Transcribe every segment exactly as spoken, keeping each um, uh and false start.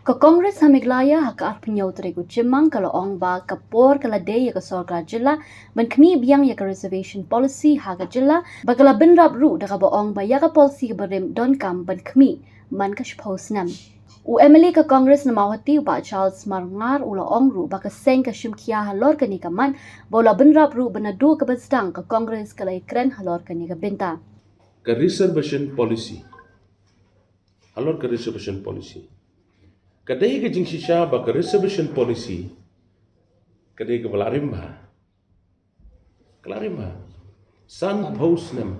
Ka Congress ha Meghalaya ha ka arphew hynñiew tarik u Jymmang ka la ong ba ka por ka la dei ïa ka sorkar jylla ban khmih biang ïa ka reservation policy ha ka jylla, ba ka la bynrap ruh da kaba ong ba ïa ka policy kaba rim donkam ban khmih man ka shiphew snem. U M L A ka Congress na Mawhati u Bah Charles Marngar u la ong ruh ba ka seng ka shim khia halor kane ka mat, ba u la bynrap ruh ba naduh kaba sdang ka Congress ka la ïakren halor kane ka bynta. Ka reservation policy. Halor ka reservation policy. Ka dei ka jingshisha ba ka reservation policy ka dei kaba la rim bha. Ka la rim bha. Sanphew snem.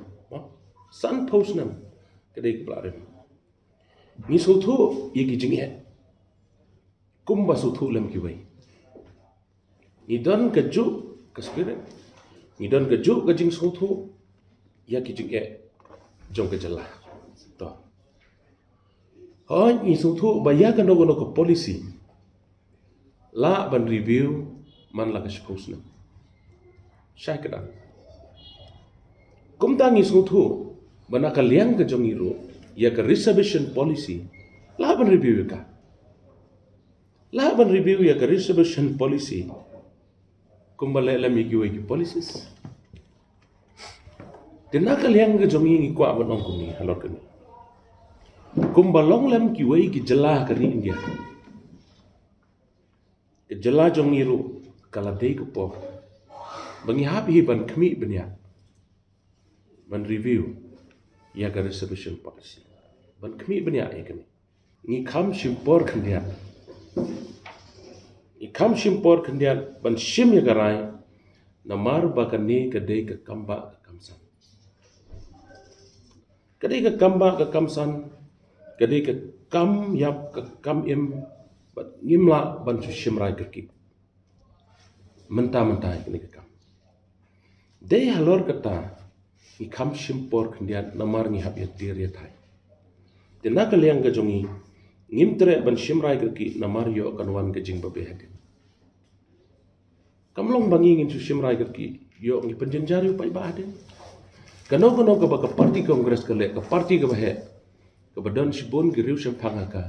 Sanphew snem. Ka dei kaba la rim. Ngi sngewthuh ïa ki jingeh. Kumba sngewthuh lem kiwei. Ngi don kajuh ka spirit. Ngi don kajuh ka jingsngewthuh ïa ki jingeh jong ka jylla. To. Hooid, ngi sngewthuh ba ïa kano kano ka policy lah ban review man la ka shiphew snem. Shai kdang. Kumta ngi sngewthuh ba na ka liang ka jong ngi ruh ïa ka reservation policy lah ban review ïa ka. Lah ban review ïa ka reservation policy. Kumba leh lem ïa kiwei ki policies. Te na ka liang ka jong ngi ngi kwah ban ong kumne halor kane. Kumba long lem kiwei ki jylla ha ka ri India. Ka jylla jong ngi ruh ka la dei ka por ba ngi hap hi ban khmih bniah. Ban review ïa ka reservation policy. Ban khmih bniah ïa kane. Ngi kham shim por khyndiat. Ngi kham shim por khyndiat ban shim ïa ka rai. Namar ba kane ka dei ka kam bah ka kam san. Ka dei ka kam bah ka kam san. Ka dei ka kam ïap ka kam im. Bad ngim lah ban shu shim rai kyrkieh. Mynta mynta ïa kane ka kam. Dei halor kata ngi kham shim por khyndiat namar ngi hap ïa tiar ïa thai. Te na ka liang ka jong ngi ngim treh ban shim rai kyrkieh namar ïoh kan wan ka jingbabe hadien. Kam long ba ngi ngin shu shim rai kyrkieh ïoh ngi pynjynjar ïa u paidbah hadien. Kano kano kaba ka party Congress ka leh, ka party kaba heh, kaba don shibun ki riew shemphang ha ka,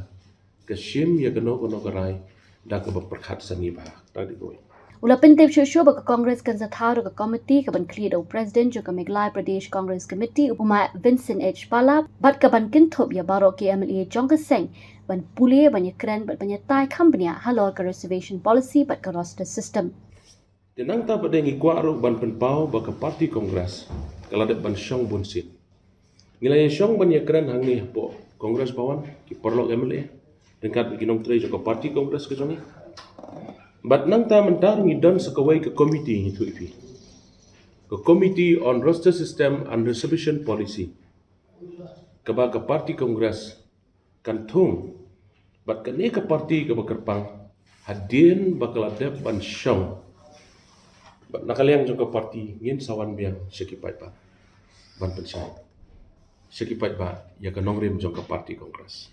ka shim ïa kano kano ka rai da kaba pyrkhat sani bha. Ta dei kawei. U la pyntip shuh shuh ba ka Congress kan sa thaw ruh ka komiti kaban khlieh da u President jong ka Meghalaya Pradesh Congress Committee, u Bah Vincent H Pala, bad kaban kynthup ïa baroh ki M L A jong ka seng ban pule, ban ïakren bad ban ïatai kham bniah halor ka reservation policy bad ka roster system. Te nangta pat de ngi kwah ruh ban pynpaw ba ka party Congress ka la dep ban shong bun sien. Ngi la ïa shong ban ïakren hangne hapoh Congress Bhawan, ki paralok M L A, ryngkat bad ki nongtrei jong ka party Congress ka jong ngi. Bad nangta mynta ruh ngi don sa kawei ka komiti, ngi ïathuh ïa phi. Ka Committee on Roster System and Reservation Policy. Kaba ka party Congress kan thung. Bad kane ka party kaba kyrpang hadien ba ka la dep ban shong. Bad na ka liang jong ka party ngin sa wan biang sha ki paidbah ban pynshai sha ki paidbah ïa ka nongrim jong ka party Congress.